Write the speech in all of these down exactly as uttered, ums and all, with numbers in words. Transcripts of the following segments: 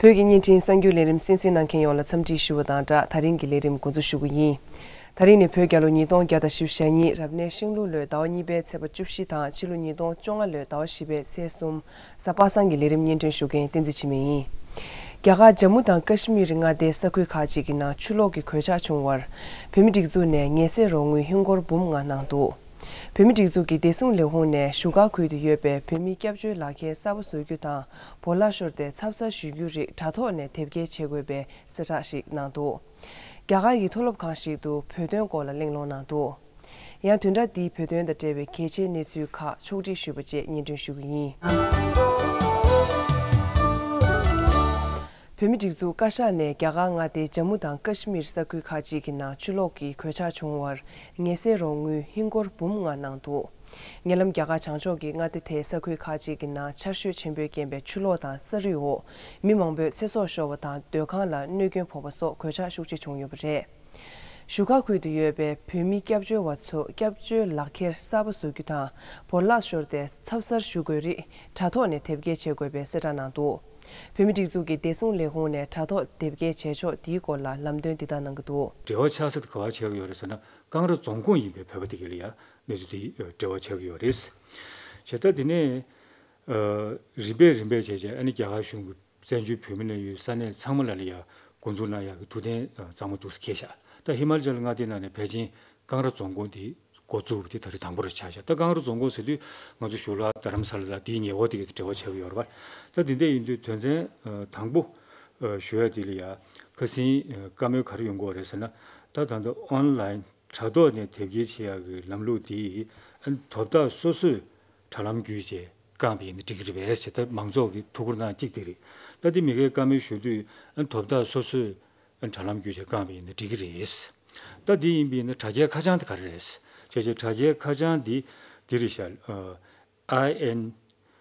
བོད་ཀྱི་བརྙན་འཕྲིན་གསར་འགྱུར་ལས་རིམ་གསན་གཟིགས་གནང་མཁན་ཡོངས་ལ་འཚམས་འདྲི་ཞུ་བ་དང་སྦྲགས། ད་རིང་གི་ལས་རིམ་འགོ་འཛུགས་ཞུ་གི་ཡིན། ད་རིང་ནི་བོད་རྒྱལ་ལོ་ཉིས་སྟོང་བརྒྱ་དང་བཞི་བཅུ་ཞེ་གཉིས་རབ་གནས་ཤིང་ལུག་ལོའི་ཟླ་བ་གཉིས་པའི་ཚེས་པ་བཅུ་བཞི་དང་ཕྱི་ལོ་ཉིས་སྟོང་བཅོ་ལྔ་ལོའི་ཟླ་བ་བཞི་པའི་ཚེས་གསུམ། གཟའ་པ་སངས་ཀྱི་ལས་རིམ་སྙན་སྒྲོན་ཞུ་མཁན་བསྟན་འཛིན་འཆི་མེད་ཡིན། རྒྱ་གར་ཇམ་མུ་དང་ཀ་ཤི་མིར་མངའ་སྡེའི་ས་ཁུལ་ཁག་ཅིག་གི་ནང་ཆུ་ལོག་གི་གོད་ཆག་བྱུང་བར། བོད་མིའི་སྒྲིག་འཛུགས་ནས་ངལ་སེལ་རོགས་དངུལ་ཧིན་སྒོར་འབུམ་ལྔ་གནང་འདུག་བོད་མིའི་སྒྲིག་འཛུགས་ཀྱི་བདེ་སྲུང་ལས་ཁུངས་ནས་བཞུགས་སྒར་ཁུལ་དུ་ཡོད་པའི་བོད་མིའི་སྐྱབས་བཅོལ་ལག་ཁྱེར་གསར་པ་བཟོ་རྒྱུ་དང་བོར་ལག་ཤོར་ཏེ་ཚབ་གསར་ཞུ་རྒྱུའི་རིགས་དྲ་ཐོག་ནས་དེབ་སྐྱེལ་བྱེད་དགོས་པའི་གསལ་བསྒྲགས་ཤིག་གནང་འདུག་རྒྱ་གར་གྱི་མཐོ་སློབ་ཁང་ཞིག་ཏུ་བོད་དོན་སྐོར་ལ་གླེང་སློང་གནང་འདུག་ཡང་བདུན་ཕྲག་འདིའི་བོད་དོན་དང་འབྲེལ་བའི་གལ་ཆེའི་གནས་ཚུལ་ཁག་ཕྱོགས་སྒྲིག་ཞུས་པ་བཅས་སྙན་སྒྲོན་ཞུ་གི་ཡིན། བོད་མིའི་སྒྲིག་འཛུགས་བཀའ་ཤག་ནས་རྒྱ་གར་མངའ་སྡེའི་ཇམ་མུ་དང་ཀ་ཤི་མིར་ས་ཁུལ་ཁག་ཅིག་གི་ནང་ཆུ་ལོག་གི་གོད་ཆག་བྱུང་བར་ངལ་སེལ་རོགས་དངུལ་ཧིན་སྒོར་འབུམ་ལྔ་གནང་འདུག་ཉེ་ལམ་རྒྱ་གར་བྱང་ཕྱོགས་ཀྱི་མངའ་སྡེ་དེའི་ས་ཁུལ་ཁག་ཅིག་གི་ནང་ཆར་ཞོད་ཆེན་པོས་རྐྱེན་པས་ཆུ་ལོག་དང་ས་རུད་འོག་མི་མང་པོས་ཚེ་སྲོག་ཤོར་བ་དང་སྡོད་ཁང་ལ་གནོད་སྐྱོན་ཕོག་པ་སོགས་གོད་ཆག་ཤུགས་ཆེ་བྱུང་ཡོད་པ་རེད། བཞུགས་སྒར་ཁུལ་དུ་ཡོད་པའི་བོད་མི་སྐྱབས་བཅོལ་བ་ཚོ་སྐྱབས་བཅོལ་ལག་ཁྱེར་གསར་པ་བཟོ་རྒྱུ་དང་བོར་ལག་ཤོར་ཏེ་ཚབ་གསར་ཞུ་དགོས་རིགས་དྲ་ཐོག་ནས་དེབ་སྐྱེལ་བྱེད་དགོས་པའི་གསལ་བསྒྲགས་གནང་འདུག་བོད་མིའི་སྒྲིག་འཛུགས་ཀྱི་བདེ་སྲུང་ལས་ཁུངས་ནས་དྲ་ཐོག་དེབ་སྐྱེལ་བྱེད་ཕྱོགས་འདིའི་སྐོར་ལ་ལམ་སྟོན་འདི་ལྟར་གནང་གི་འདུག་འབྲེལ་བ་ཆགས་ས་དེ་ག་པར་ཆགས་ཀྱི་ཡོད་རེད་ཟེར་ན། ཀང་ར་རྫོང་ཁོངས་ཡིན་པའི་བོད་པ་དེ་ག་ལ་ཡང་གནས་ཚུལ་དེ་འབྲེལ་བ་ཆགས་ཀྱི་ཡོད་རེད། བྱས་ཙང་དེ་ནས་རིམ་པས་རིམ་པས་བྱས་བྱས་ཨ་ནི་རྒྱ་གར་གཞུང་གི་བཙན་བྱོལ་བོད་མི་གནས་ཡུལ་ས་གནས་ཚང་མ་ལ་ལ་ཡ་འགོ་འཛུགས་གནང་ཡག་གི་ཐུགས་གཏན་གཙང་མ་འདུག་སེ་འཁེལ་ཤག་ད་ཧི་མ་ཅལ་མངའ་སྡེའི་ནང་ནས་ཕལ་ཆེར་ཀང་ར་རྫོང་ཁོངས་དེ་འགོ་བཙུགས་པ་དེ་ད་རེས་དང་པོ་རེ་ཆགས་ཤག་ད་ཀང་ར་རྫོང་ཁོངས་ཟེར་དུས་ང་ཚོ་ཞོལ་པ་རྡ་རམ་ས་ལ་དང་དེའི་ཉེ་འཁོར་དེ་ག་དེ་འབྲེལ་བ་ཆགས་ཀྱི་ཡོད་རེད་པ། ད་དེ་འདྲ་ཡིན་དུས་དོན་ཚན་དང་པོ་ཞུ་ཡ་དེ་ལ་ཡ་ཁ་སང་བཀའ་མོལ་ག་རེ་ཡོང་གི་ཡོད་རེད་ཟེར་ན། ད་ད་ལྟ་ཨོན་ལའིན་དྲ་ཐོག་ནས་དེབ་སྐྱེལ་བྱེད་ཡག་གི་ལམ་ལུགས་དེ་དོ་བདག་སོ་སོས་དྲ་ལམ་བརྒྱུད་བྱས་བསྐངས་པ་ཡིན་ན་འགྲིག་གི་རེད་པས་ཞེས། ད་མང་ཚོགས་ཀྱིས་ཐུགས་ཁུར་གནང་གཅིག་དེ་རེད། ད་དེ་མི་སྒེར་བཀའ་མོལ་ཞུ་དུས་དོ་བདག་སོ་སོས་དྲ་ལམ་བརྒྱུད་བྱས་བསྐངས་པ་ཡིན་ན་འགྲིག་གི་རེད། ད་དེ་ཡིན་པ་ཡིན་ན་དྲ་རྒྱའི་ཁ་བྱང་དེ་ག་རེ་རེད། བྱས་བྱས་དྲ་རྒྱའི་ཁ་བྱང་འདི་འདི་རེད་ཤག I N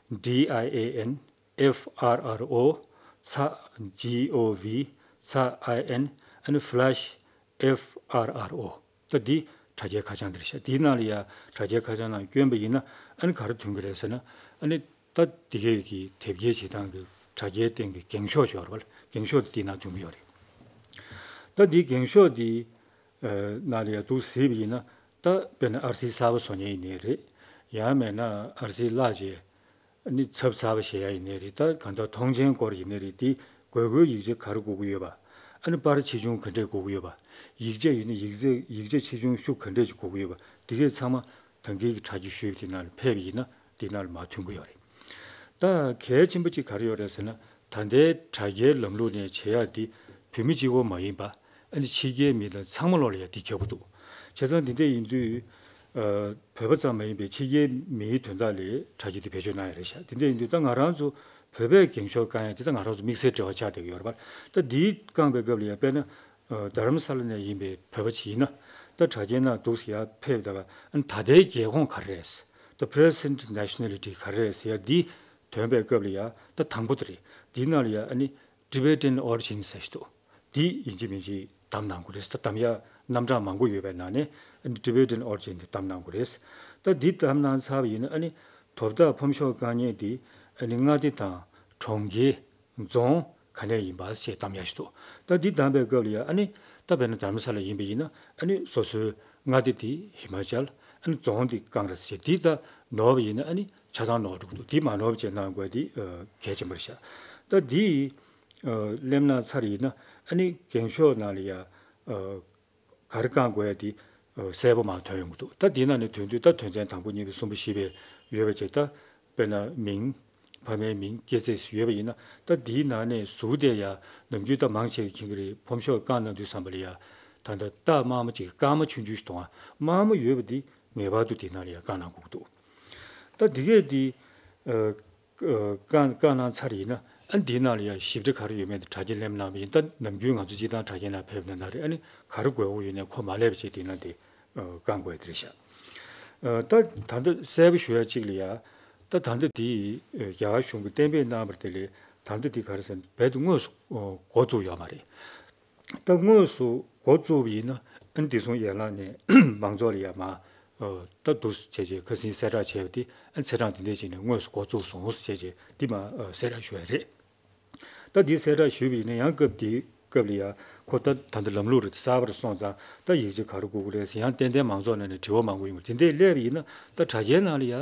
D I A N F R R O ཚ་G O V ཚ I N ཨ་ནི་flash F R R O ད་འདི་དྲ་རྒྱའི་ཁ་བྱང་འདི་རེད་ཤག་འདིའི་ནང་ལ་ཡ་དྲ་རྒྱའི་ཁ་བྱང་ནང་བསྐྱོན་པ་ཡིན་ན་ཨ་ནི་ག་རེ་ཐོན་གི་རེད་ཟེར་ན། ཨ་ནི་ད་འདི་གའི་གི་དེབ་སྐྱེལ་བྱེད་སྟངས་ཀྱི་དྲ་རྒྱའི་སྟེང་གི་འགེངས་ཤོག་ཅིག་ཡོད་རེད་པ། འགེངས་ཤོག་དེ་འདིའི་ནང་ཐོན་གི་ཡོད་རེད། ད་འདི་འགེངས་ཤོག་འདི་ནང་ལ་ཡ་འདུག་གཟིགས་པ་ཡིན་ན། ད་དཔེར་ན་ཨར་སི་གསར་པ་བཟོ་མཁན་ཡིན་ནའི་རེད། ཡང་མེད་ན་ཨར་སི་བརླགས་བྱས་ཨ་ནི་ཚབ་གསར་པ་བྱེད་ཡ་ཡིན་ནའི་རེད། ད་གང་ལྟར་མཐོང་མཆན་སྐོར་ཡིན་ནའི་རེད། དེ་དགོས་མཁོའི་ཡིག་ཆ་ག་རེ་དགོས་ཀྱི་ཡོད་པ། ཨ་ནི་པར་ཆེ་ཆུང་ག་འདྲས་དགོས་ཀྱི་ཡོད་པ། ཡིག་ཆ་ཡིན་ན་ཡིག་ཆ་ཡིག་ཆ་ཆེ་ཆུང་ཤུགས་ག་འདྲས་ཅིག་དགོས་ཀྱི་ཡོད་པ། དེ་གས་ཚང་མ་ད་གིན་གྱི་དྲ་རྒྱ་ཞུས་པ་དེ་ནང་ལ་ཕེབས་པ་ཡིན་ན་དེ་ནང་ལ་མར་ཐོན་གྱི་ཡོད་རེད། ད་གལ་ཆེན་པོ་གཅིག་ག་རེ་ཡོད་རེད་ཟེར་ན། ད་ལྟའི་དྲ་རྒྱའི་ལམ་ལུགས་ནས་བྱེད་ཡག་དེ་བོད་མི་གཅིག་པོ་མ་ཡིན་པ། ཨ་ནི་ཕྱི་རྒྱལ་མི་དང་ཚང་མ་ལོག་ལ་ཡ་དེ་ཁྱབ་ཀྱི་འདུག་བྱས་ཙང་དེ་འདྲ་ཡིན་དུས་ཨ་བོད་པ་ཙམ་མ་ཡིན་པའི་ཕྱི་རྒྱལ་མིའི་དོན་དག་ལ་དྲ་རྒྱ་དེ་བེད་སྤྱོད་གནང་ཡ་རེད་ཤག་དེ་འདྲ་ཡིན་དུས་ད་ང་རང་ཚོ་བོད་པས་འགེངས་ཤོག་བསྐང་ཡ་དེ་ད་ང་རང་ཚོ་དམིགས་བསལ་འབྲེལ་བ་ཆགས་བསྡད་ཀྱི་ཡོད་རེད་པ། ད་འདིའི་བསྐངས་པའི་སྐབས་ལ་ཡ་དཔེར་ན་ཨ་རྡ་རམ་ས་ལ་ནས་ཡིན་པའི་བོད་པ་ཅིག་ཡིན་ན། ད་དྲ་རྒྱའི་ནང་འདུག་སེ་ཡར་ཕེབས་ད་ག་ཨ་ནི་ད་ལྟའི་རྒྱལ་ཁོངས་ག་རེ་རེད། ད་present nationality ག་རེ་རེད་ཟེར་ཡ་འདི་ཐོན་པའི་སྐབས་ལ་ཡ་ད་དང་པོ་དེ་རེད། འདིའི་ནང་ལ་ཡ་ཨ་ནི་Tibetan origin ཟེར་ཞིག་འདུག་འདི་ཡིན་གཅིག་མིན་གཅིག་བདམས་གནང་དགོས་རེད། ད་བདམས་ཡ་རྣམ་གྲངས་མང་པོ་ཡོད་པའི་ནང་ནས་ཨ་ནི་Tibetan origin དེ་བདམས་གནང་དགོས་རེད། ད་འདི་བདམས་གནང་ཚར་བ་ཡིན་ན་ཨ་ནི་དོ་བདག་ཕོམ་ཤོག་བསྐང་མཁན་དེ་ཨ་ནི་མངའ་སྡེ་དང་གྲོང་ཁྱེར། རྫོང་ག་ནས་ཡིན་པ་ཞེས་གདམ་ཡ་ཞིག་འདུག་ད་འདི་གདམ་པའི་སྐབས་ལ་ཡ་ཨ་ནི་ད་དཔེར་ན་རྡ་རམ་ས་ལ་ཡིན་པ་ཡིན་ན་ཨ་ནི་སོ་སོའི་མངའ་སྡེ་དེ་ཧི་མ་ཅལ། ཨ་ནི་རྫོང་དེ་ཀང་ར་ཞེས། འདི་ད་ནོར་བ་ཡིན་ན་ཨ་ནི་ཆ་ཚང་ནོར་འགྲོ་གི་འདུག་འདི་མ་ནོར་བ་བྱས་གནང་དགོས་དེ་ཨ་གལ་ཆེན་པོ་རེད་ཤག་ད་འདི་ཨ་སླེབས་གནང་ཚར་ཡིན་ན་ཨ་ནི་འགེངས་ཤོག་ནང་ལ་ཡ་ཨ་ག་རེ་བསྐང་དགོས་ཡ་དེ་ཨ་གསལ་པོ་མར་ཐོན་ཡོང་གི་འདུག་ད་འདི་ནང་ནས་ཐོན་དུས་ད་དོན་ཚན་དང་པོ་གཉིས་པ་གསུམ་པ་བཞི་པ་ཡོད་པ་བྱས། ད་དཔེར་ན་མིང་། ཕ་མའི་མིང་། སྐྱེས་ཚེས་ཡོད་པ་ཡིན་ན། ད་འདིའི་ནང་ནས་ཟུར་དེ་ཡ་ནམ་རྒྱུན་ད་མང་ཆེ་གིས་མཁྱེན་གྱི་རེད། ཕོམ་ཤོག་བསྐང་གནང་དུས་ཙམ་པ་ལ་ཡ་ད་ལྟ་རྟགས་དམར་མོ་གཅིག་གི་སྐར་མ་ཆུང་ཆུང་ཞིག་འདུག་ཨ། དམར་མོ་ཡོད་པ་འདི་ངེས་པར་དུ་འདི་ནང་ལ་ཡ་བསྐང་གནང་དགོས་ཀྱི་འདུག་ད་འདི་གས་འདི་ཨ་ཨ་བསྐང་བསྐང་གནང་ཚར་ཡིན་ན། ཨ་འདིའི་ནང་ལ་ཡ་ཞིབ་ཕྲ་ག་རེ་ཡོད་མེད་དེ་དྲ་རྒྱ་སླེབས་གནང་བ་ཡིན། ད་ནམ་རྒྱུན་ང་ཚོ་སྤྱིར་བཏང་དྲ་རྒྱའི་ནང་ཕེབས་ན་ན་རེ་ཨ་ནི་ག་རེ་དགོས་མཁོ་ཡོད་ནའི་ཁོ་མ་སླེབས་པ་བྱས་དེ་ན་དེ་ཨ་བསྐང་དགོས་དེ་རེད་ཤག་ཨ་ད་ད་ལྟ་གསལ་པོ་ཞུ་ཡ་གཅིག་ལ་ཡ། ད་ད་ལྟ་དེ་ཨ་རྒྱ་གར་གཞུང་གིས་གཏན་འབེབས་གནང་བར་དེ་ལས་ད་ལྟ་དེ་ག་རེ་ཟེར་ན་རྦད་དེ་དངོས་སུ་ཨ་འགོ་བཙུགས་ཡོད་མ་རེད། ད་དངོས་སུ་འགོ་བཙུགས་པ་ཡིན་ན་ཨ་ནི་བདེ་སྲུང་ཡན་ལག་ནས་མང་ཚོགས་ལ་ཡ་མར་ཨ་ད་འདུག་སེ་བྱས་བྱས་ཁ་སང་གསལ་བསྒྲགས་བྱས་པ་དེ་ཨ་ནི་ཚེས་གྲངས་དེ་འདྲས་ཅིག་ནས་དངོས་སུ་འགོ་བཙུགས་སོང་ཟེར་བྱས་བྱས་དེ་མར་ཨ་གསལ་བསྒྲགས་ཞུ་ཡ་རེད། ད་འདི་གསལ་བསྒྲགས་ཞུས་པ་ཡིན་ན་ཡང་སྐབས་དེའི་སྐབས་ལ་ཡ་ཁོ་ད་ད་ལྟ་ལམ་ལུགས་རེ་གསར་པར་སོང་ཙང་ད་ཡིག་ཆ་ག་རེ་དགོས་ཀྱི་རེད་ཟེར་ཡང་ཏན་ཏན་མང་ཚོགས་ནང་ནས་དྲི་བ་མང་པོ་ཡོང་གི་རེད། དེ་འདྲས་སླེབས་པ་ཡིན་ན་ད་དྲ་རྒྱའི་ནང་ལ་ཡ་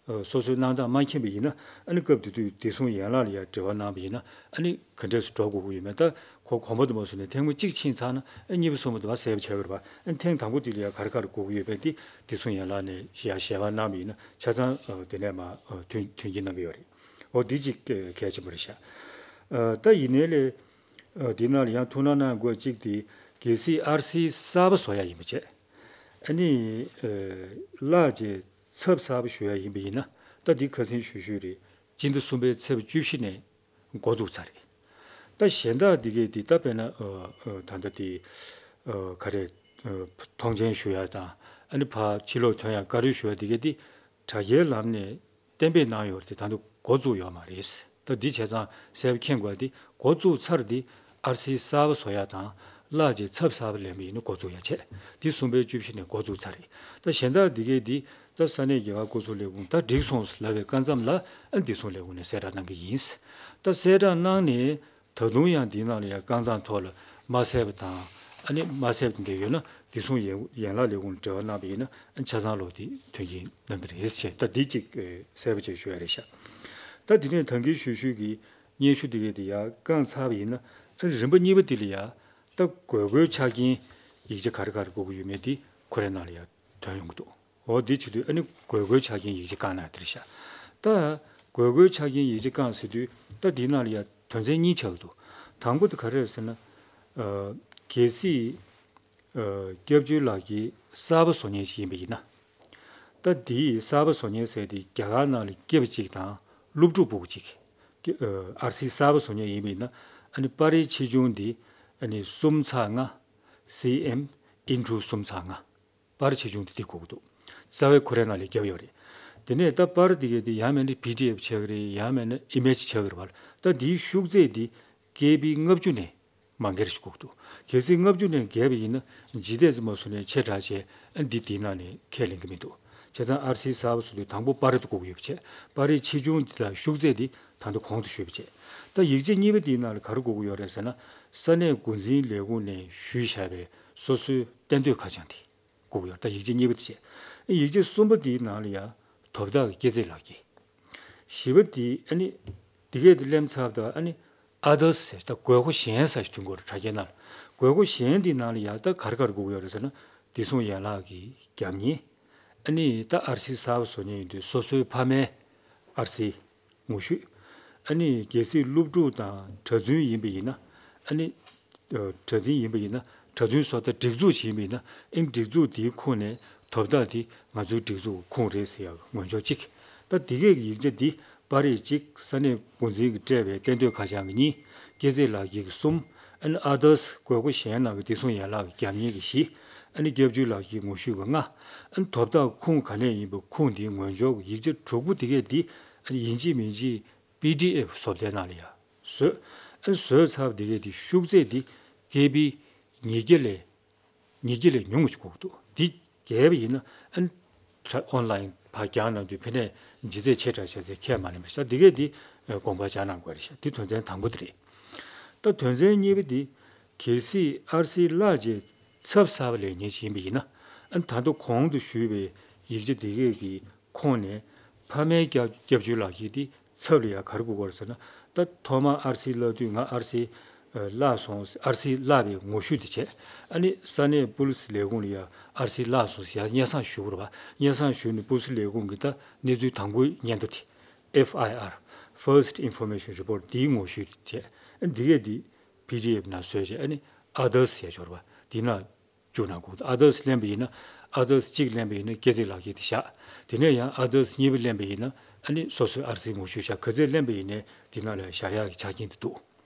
སོ་སོའི་གནང་སྟངས་མ་མཁྱེན་པ་ཡིན་ན་ཨ་ནི་སྐབས་དེ་དུས་བདེ་སྲུང་ཡན་ལག་ལ་ཡ་འབྲེལ་བ་གནང་པ་ཡིན་ན་ཨ་ནི་ག་འདྲས་སུ་འགྲོ་དགོས་ཀྱི་ཡོད་མེད། ད་ཁོ་གོང་མ་དུ་མ་སོང་ནས་ཐེངས་མ་གཅིག་ཕྱིན་ཚར་ན་ཨ་གཉིས་པ་གསུམ་པ་དུ་མ་གསལ་པོ་བྱ་དགོས་རེད་པ། ཨ་ནི་ཐེངས་དང་པོ་དེ་ལ་ཡ་ག་རེ་ག་རེ་དགོས་ཀྱི་ཡོད་པས་དེ་བདེ་སྲུང་ཡན་ལག་ནས་ཡ་ཞལ་པར་གནང་པ་ཡིན་ན་ཆ་ཚང་དེ་ནས་མ་མཐུན་མཐུན་རྐྱེན་གནང་གི་ཡོད་རེད། འོ་འདི་གཅིག་གལ་ཆེན་པོ་རེད་ཤག་ད་ཡིན་ནའི་ལས། འདི་ནང་ལ་ཡང་ཐུགས་སྣང་གནང་དགོས་གཅིག་དེ་གལ་སྲིད་ཨར་སི་གསར་པ་བཟོ་ཡ་ཡིན་པ་བྱས། ཨ་ནི་བརླག་བྱས་ཚབ་གསར་པ་ཞུ་ཡ་ཡིན་པ་ཡིན་ན་ད་འདི་ཁ་སང་ཞུ་ཞུས་རེད། སྤྱི་ཟླ་གསུམ་པའི་ཚེས་བཅུ་བཞི་ནས་འགོ་བཙུགས་ཚར་རེད། ད་གཞན་དག་འདི་གས་འདི་ད་དཔེར་ན་ད་ལྟ་དེ་ག་རེ་མཐོང་མཆན་ཞུ་ཡ་དང་ཨ་ནི་ཕར་ཕྱི་ལོགས་ཐོན་ཡ་བཀའ་འཁྲོལ་ཞུ་ཡ་འདི་གས་འདི་དྲ་རྒྱའི་ལམ་ནས་གཏན་འབེབས་གནང་ཡོད་རེད་དེ་ད་དུང་འགོ་བཙུགས་ཡོད་མ་རེད། ད་འདི་བྱས་ཙང་གསལ་པོ་མཁྱེན་དགོས་དེ་འགོ་བཙུགས་ཚར་དེ་ཨར་སི་གསར་པ་བཟོ་ཡ་དང་བརླག་བྱས་ཚབ་གསར་པ་ལེན་པ་ཡིན་ན་འགོ་བཙུགས་ཡ་བྱས། འདི་གསུམ་པའི་བཅུ་བཞི་ནས་འགོ་བཙུགས་ཚར་རེད། ད་གཞན་དག་འདི་གས་འདི་ད་ས་གནས་རྒྱལ་ཁབ་སྐུ་ཚབ་ལས་ཁུངས་ད་འགྲིག་སོང་ལབ་པའི་སྐབས་མཚམས་ལ་ཨ་ནི་བདེ་སྲུང་ལས་ཁུངས་ནས་གསལ་བསྒྲགས་གནང་གི་ཡིན། ད་གསལ་བསྒྲགས་གནང་ནས། ད་དུང་ཡང་འདིའི་ནང་ལ་ཡང་རྐང་ཐང་ཐོག་ལ་མ་གསལ་བ་དང་ཨ་ནི་མ་གསལ་བ་འདི་ཡོད་ན་བདེ་སྲུང་ཡན་ཡན་ལག་ལས་ཁུངས་ལ་འབྲེལ་བ་གནང་བ་ཡིན་ན་ཨ་ཆ་ཚང་ལོག་དེ་མཐུན་རྐྱེན་གནང་གི་རེད་ཅེས་ད་འདི་གཅིག་གསལ་པོ་བྱས་ཞུ་ཡ་རེད་ཤག་ད་འདི་ནས་ད་གིན་ཞུ་ཞུས་ཀྱི་སྙན་ཞུ་འདི་གས་དེ་ཡང་བསྐངས་ཚར་བ་ཡིན་ན་ཨ་ནི་རིམ་པ་གཉིས་པ་འདི་ལ་ཡང་ད་དགོས་མཁོའི་ཆ་རྐྱེན་ཡིག་ཆ་ག་རེ་ག་རེ་དགོས་ཀྱི་ཡོད་མེད་འདི་ཁོ་རའི་ནང་ལ་ཡང་ཐོན་ཡོང་གི་འདུག་འོ་འདི་བྱེད་དུས་ཨ་ནི་དགོས་མཁོའི་ཆ་རྐྱེན་ཡིག་ཆ་བསྐངས་ན་དེ་རེད་ཤག་ད་དགོས་མཁོའི་ཆ་རྐྱེན་ཡིག་ཆ་བསྐངས་ཟེར་དུས་ད་འདིའི་ནང་ལ་ཡ་དོན་ཚན་གཉིས་ཆགས་ཀྱི་འདུག་དང་པོ་དེ་ག་རེ་རེད་ཟེར་ན། ཨ་གལ་སྲིད་ཨ་སྐྱབས་བཅོལ་ལག་འཁྱེར་གསར་པ་བཟོ་མཁན་ཞིག་ཡིན་པ་ཡིན་ན། ད་འདིའི་གསར་པ་བཟོ་མཁན་ཟེར་དེ་རྒྱ་གར་ནང་ལ་སྐྱེས་པ་གཅིག་དང་སློབ་ཕྲུག་ཕྲུ་གུ་གཅིག་ཨ་ཨར་སི་གསར་པ་བཟོ་མཁན་ཡིན་པ་ཡིན་ན་ཨ་ནི་པར་རིས་ཆེ་ཆུང་འདི་ཨ་ནི་གསུམ་ཚེག་ལྔ། སི་ཨེམ་ཨིན་ཊུ་གསུམ་ཚེག་ལྔ། པར་ཆེ་ཆུང་དེ་དེ་དགོས་ཀྱི་འདུག་རྩ་བའི་ཁོ་རའི་ནང་ལ་བརྒྱབ་ཡོད་རེད། དེ་ནས་ད་པར་དེ་གས་དེ་ཡང་མིན་ན་པི་ཌི་ཨེཕ་ཆགས་ཀྱི་རེད། ཡང་མིན་ན་ཨི་མེ་ཇི་ཆགས་ཀྱི་རེད་བ། ད་འདིའི་ཤུགས་ཚད་དེ་ཀེ་བི་ལྔ་བཅུ་ནས་མ་བརྒལ་ཞིག་དགོས་ཀྱི་འདུག་གལ་སྲིད་ལྔ་བཅུ་ནས་བརྒལ་བ་ཡིན་ན་ལྗིད་ཚད་ཙམ་མ་སོང་ནས་ཆེ་དྲགས་བྱས་ཨ་འདི་དེའི་ནང་ནས་ཁས་ལེན་གྱི་མི་འདུག་བྱས་ཙང་ཨར་སི་གསར་པ་བཟོ་དུས་དང་པོ་པར་རིས་དེ་དགོས་ཀྱི་ཡོད་པ་བྱས། པར་རིས་ཆེ་ཆུང་འདི་དང་ཤུགས་ཚད་འདི་ད་ལྟ་གོང་དུ་ཞུས་པ་བྱས། ད་ཡིག་ཆ་གཉིས་པ་དེའི་ནང་ལ་ག་རེ་དགོས་ཀྱི་ཡོད་རེད་ཟེར་ན་ས་གནས་འགོ་འཛིན་ལས་ཁུངས་ནས་ཞུས་བཞག་པའི་སོ་སོའི་གཏན་སྡོད་ཁ་བྱང་དེ། དགོས་ཡོད། ད་ཡིག་ཆ་གཉིས་པ་དེ་བྱས། ཡིག་ཆ་གསུམ་པ་དེའི་ནང་ལ་ཡང་དོ་བདག་གི་སྐྱེས་ཚེས་ལག་འཁྱེར། བཞི་པ་དེ་ཨ་ནི་དེ་གས་དེ་ལེན་ཚར་བ་དང་ཨ་ནི་ཨ་དར་ཟེར་ད་དགོས་མཁོ་གཞན་ཟེར་ཞིག་ཐོན་གྱི་ཡོད་རེད་དྲ་རྒྱའི་ནང་ལ། དགོས་མཁོ་གཞན་དེའི་ནང་ལ་ཡང་ད་ག་རེ་ག་རེ་དགོས་ཀྱི་ཡོད་རེད་ཟེར་ན་བདེ་སྲུང་ཡན་ལག་གི་རྒྱབ་གཉེར། ཨ་ནི་ད་ཨར་སི་གསར་པ་བཟོ་མཁན་ཡིན་དུས་སོ་སོའི་ཕ་མའི་ཨར་སི། ངོ་བཤུས། ཨ་ནི་གལ་སྲིད་སློབ་ཕྲུག་དང་གྲྭ་བཙུན་ཡིན་པ་ཡིན་ན། ཨ་ནི་ཨ་གྲྭ་བཙུན་ཡིན་པ་ཡིན་ན་གྲྭ་བཙུན་སོ་ད་སྒྲིག་འཛུགས་ཤིག་ཡིན་པ་ཡིན་ན་ཨིན་སྒྲིག་འཛུགས་དེའི་ཁོངས་ནས་དོ་བདག་དེ་ང་ཚོའི་སྒྲིག་འཛུགས་ཁོངས་རེད་ཟེར་ཡག་ངོས་འཇོག་གཅིག་ད་དེ་གས་ཀྱི་ཡིག་ཆ་འདི་པར་རིས་གཅིག་ས་གནས་འགོ་འཛིན་གྱིས་སྤྲད་པའི་གཏན་སྡོད་ཁ་བྱང་གི་གཉིས། སྐྱེས་ཚེས་ལག་འཁྱེར་གྱི་གསུམ། ཨ་ནི་ཨ་དར་དགོས་མཁོ་གཞན་ནང་གི་བདེ་སྲུང་ཡན་ལག་གི་རྒྱབ་གཉེར་གྱི་བཞི། ཨ་ནི་སྐྱབས་བཅོལ་ལག་འཁྱེར་ངོ་བཤུས་ཀྱི་ལྔ། ཨ་ནི་དོ་བདག་ཁོངས་ག་ནས་ཡིན་པའི་ཁོངས་དེའི་ངོས་འཇོག་གི་ཡིག་ཆ་དྲུག་པོ་དེ་གས་འདི་ཨ་ནི་ཡིན་གཅིག་མིན་གཅིག་པི་ཌི་ཨེཕ་བཟོ་ལྟའི་ནང་ལ་ཡ་བཟོས། ཨ་ནི་བཟོས་ཚར་བ་དེ་གས་དེ་ཤུགས་ཚད་དེ་ཀེ་བི་ཉིས་བརྒྱ་ལས་ཉིས་བརྒྱ་ལས་ཉུང་ངུ་ཞིག་དགོས་ཀྱི་འདུག་འདི་བརྒལ་བ་ཡིན་ན་ཨ་ནི་ཨོན་ལ་ཡིན་ཕར་རྒྱག་གནང་དུས་ཕ་ནས་ལྗིད་ཚད་ཆེ་དྲགས་བྱས་ཚེ་ཁས་མ་ལེན་པ་ཤག་འདི་གས་འདི་དགོངས་པ་འཇགས་གནང་དགོས་རེད་ཤག་འདི་དོན་ཚན་དང་པོ་དེ་རེད། ད་དོན་ཚན་གཉིས་པ་འདི་གལ་སྲིད་ཨར་སི་བརླག་རྗེས་ཚབ་གསར་པ་ལེན་མཁན་ཞིག་ཡིན་པ་ཡིན་ན་ཨ་ནི་ད་ལྟ་གོང་དུ་ཞུས་པའི་ཡིག་ཆ་འདི་གས་ཀྱི་ཁོངས་ནས་ཕ་མའི་སྐྱབས་སྐྱབས་བཅོལ་ལག་འཁྱེར་དེ་ཚབ་ལ་ཡ་ག་རེ་དགོས་ཀྱི་ཡོད་རེད་ཟེར་ན། ད་ཐོག་མར་ཨར་སི་བརླག་དུས་ང་ཨར་སི་བརླག་སོང་ཨར་སི་བརླག་པའི་ངོ་བཤུས་དེ་བྱས། ཨ་ནི་ས་གནས་པུ་ལི་སི་ལས་ཁུངས་ལ་ཡ་ཨར་སི་བརླག་སོང་ཟེར་ཡ་སྙན་སེང་ཞུ་དགོས་རེད་པ། སྙན་སེང་ཞུས་ནས་པུ་ལི་སི་ལས་ཁུངས་ཀྱིས་ད་གནས་ཚུལ་དང་པོའི་སྙན་ཐོ་དེ་ཨེཕ་ཨའི་ཨར། First Information Report འདིའི་ངོ་བཤུས་དེ་བྱས། ཨ་ནི་འདི་གས་འདི་པི་ཌི་ཨེཕ་ནང་བཟོས་བྱས་ཨ་ནི་ཨ་དར་ཟེར་ཡ་ཅིག་ཡོད་རེད་པ། འདི་ནང་བཅུག་གནང་དགོས། ཨ་དར་ལེན་པ་ཡིན་ན་ཨ་དར་གཅིག་ལེན་པ་ཡིན་ན་སྐྱེས་ཚེས་ལག་འཁྱེར་དེ་བཞག་དེ་ནས་ཡང་ཨ་དར་གཉིས་པ་ལེན་པ་ཡིན་ན་ཨ་ནི་སོ་སོའི་ཨར་སིའི་ངོ་བཤུས་བཞག་ག་ཚད་ལེན་པ་ཡིན་ནའི་འདི་ནང་ལ་བཞག་ཡག་གི་ཆ་རྐྱེན་དེ་འདུག་